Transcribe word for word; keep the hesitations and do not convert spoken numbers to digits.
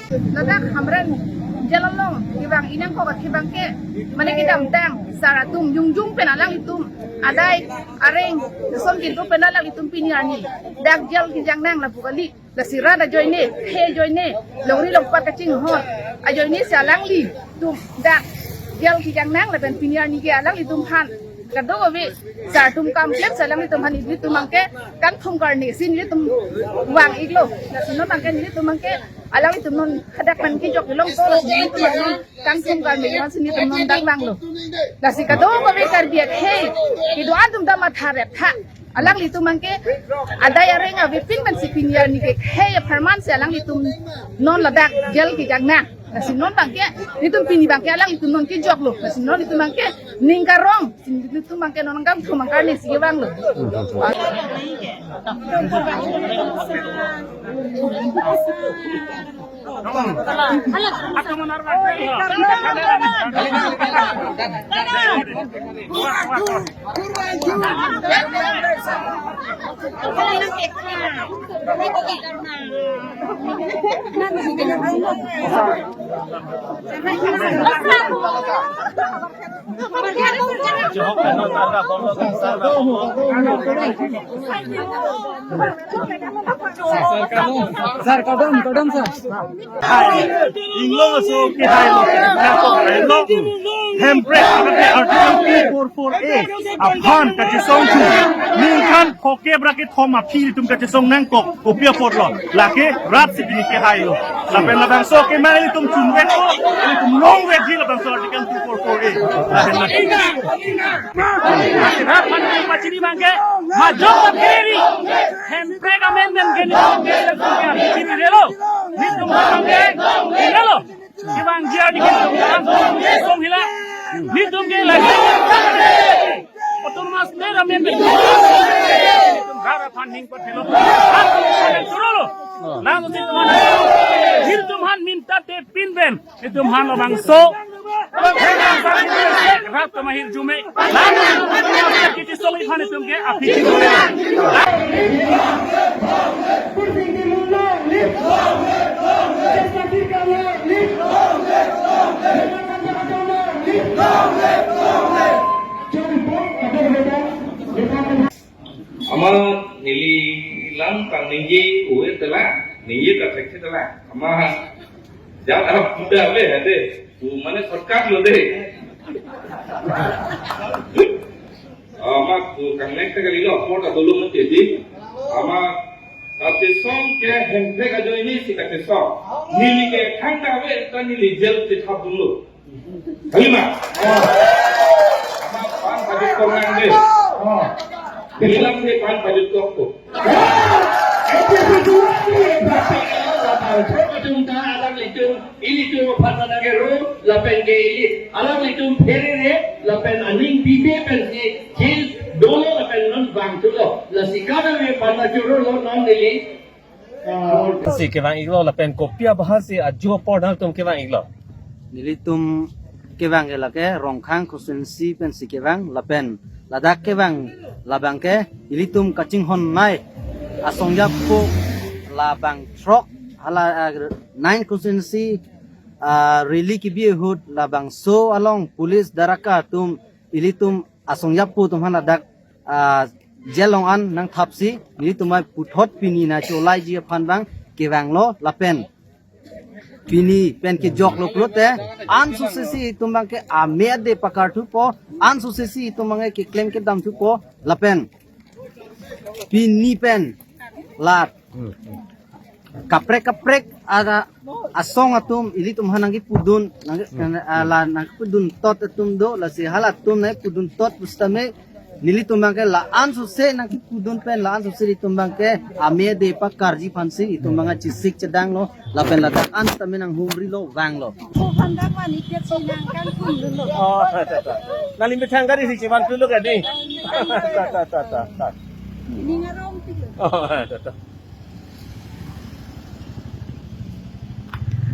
Ladak Hamren jail along kevang inang ko kevang ke, mane kedamtang sar atum jongjong pen alanglitum adai areng ason kintu pen alanglitum pini arni dak jail kejang nang lapu kali. Lasi rat ajoine, khei ajoine, longri longpat kachinghon ajoine si alanglitum dak jail kejang nang lapen pini arni ke alanglitum aphan kadokave sar atum kam klem si alanglitum aphan ilitum abangke kangthum karne si nelitum vang-iklo. Lasi non abangke nelitum abangke alanglitum non hadak pen kejok kelong ko, nelitum abang kangthum karne non si nelitum non dak vanglo. Lasi kadokave Karbi akhei kedo-an atum ta matha rep tha. Alanglitum abangke adai areng avepin pensi pini arni ke khei apharman si alanglitum non ladak jail kejang nang. Lasi non abangke nelitum pini abangke alanglitum non kejoklo. Lasi non nelitum abangke ning karong, si nelitum abangke non kangthum karne si kevanglo. Sir, kadam, kadam, sir. Hai, inglong aso kehailo, kehailo. Hemprek, Article two four four A aphan kachesong thu. Ningkan phokep ra kethom aphi ilitum kachesong nangkok, kopi apotlo. Lake rat si pini kehailo. Lapen labangso ke mai ilitum chunvekpo, ilitum longvekji labangso Article two four four A. Lapen lake rat aphan pachini abangke, majok peri. Hemprek amendment ke ni, chini relo. Nelitum abangke, relo. Kevang G R D ke song hila. Nelitum ke la. Autonomous State amendment. Nelitum rat aphan ning pathelo. Churolo. Nang si teman. Nelitum aphan minta te pin pen. Nelitum aphan labangso. Rat atum ahirjume. Nang kiti soli aphan nelitum ke aphi. Ama neli lang tang ningje ue tela, ningje ta thek tela. Ama jat arap muda le hade, u mane shortcut lo de. Ama tu connect kali lo, port adolo mo tedi. Ama tate song ke Hemprek ajoine si tate song. Neli ke khang ta ave ta neli jail te thap dunlo. Kalima. Ama pan bajut kok nang de. Bilang de pan bajut kok ko. Alanglitum, ilitum aphan nang kero, lapen ke ili, alanglitum pherere, lapen aning bibe pensi, jail dolo lapen non vangthulo, lasi kadokave aphan nang kero lo non neli. Si kevang-iklo lapen kopi abahar si ajo apor nangtum kevang-iklo. Nelitum kevang ke lake Rongkhang constituency pensi kevang lapen ladak kevang labangke ilitum kachinghon nai asong japo labang throk hala, ah, nine constituency, ah, rally kebi ahut labangso along police daraka atum ilitum asong japo atum aphan ladak, ah, jail along an nangthapsi nelitum mai puthot pini nangcholaiji aphan abang kevanglo lapen pini pen kejoklo pulote ansose si itum abangke ame ade pakarthupo, ansose si itum abangke keklem kedamthupo lapen pini pen la kaprek kaprek ada asong atum ilitum aphan nangkepudun nang, ah, la nangkepudun tot atum do, lasi halatum nangkepudun tot pusitame nelitum abangke la-an sose nangkepudun pen la-an sose ilitum abangke ame ade pakarji aphansi itum abangke chesik chedanglo lapen ladak an tame nanghumrilo vanglo. Oh, pandang mani ke sinang kan pun dulu. Oh, ta, ta, ta. Nangli methang gari si chevan dulu kan ni? Ta, ta, ta, ta, ta. Ini ngarong tiga. Oh, ta, ta.